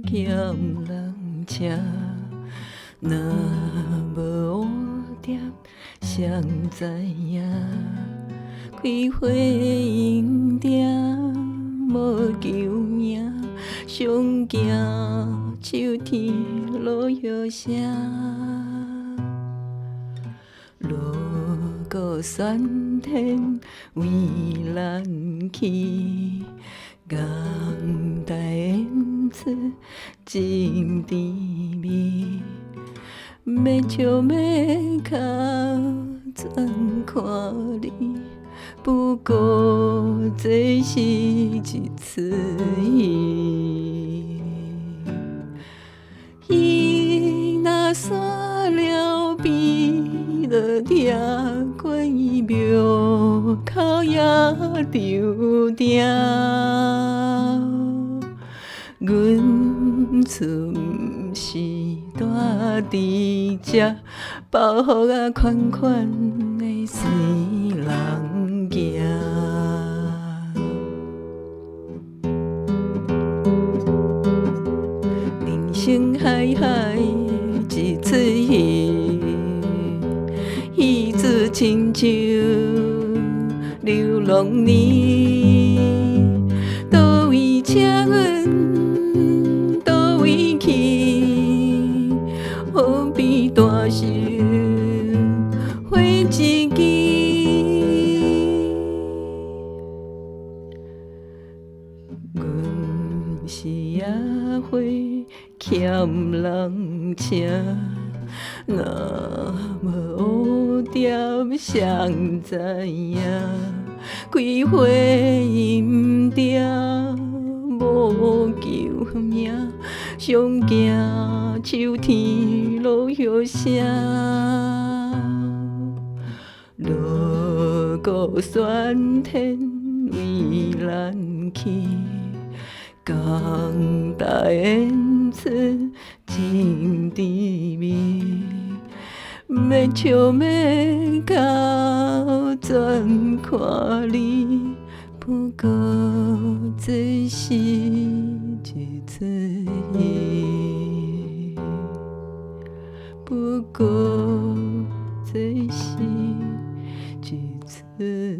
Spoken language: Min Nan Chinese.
欠人請。若無蝴蝶，誰知影？開花鶯定無求命，上驚秋天落葉聲。鑼鼓喧天為難去，講台演出真甜蜜。欲笑欲哭全看你，不過這是一齣戲。戲若散了，變落聽觀音廟口也長埕。阮厝毋是住佇這，包袱仔款款的隨人行。人生海海一齣戲，戲子親像流浪年，佗位請阮佗位去，何必大愁火一支？阮是野花欠人請，若無蝴蝶，誰知影？開花鶯定無求命，上驚秋天落葉聲。鑼鼓喧天為難去，講台演出真甜蜜。欲笑欲哭全看你，不過這是一齣戲，不過這是一齣戲。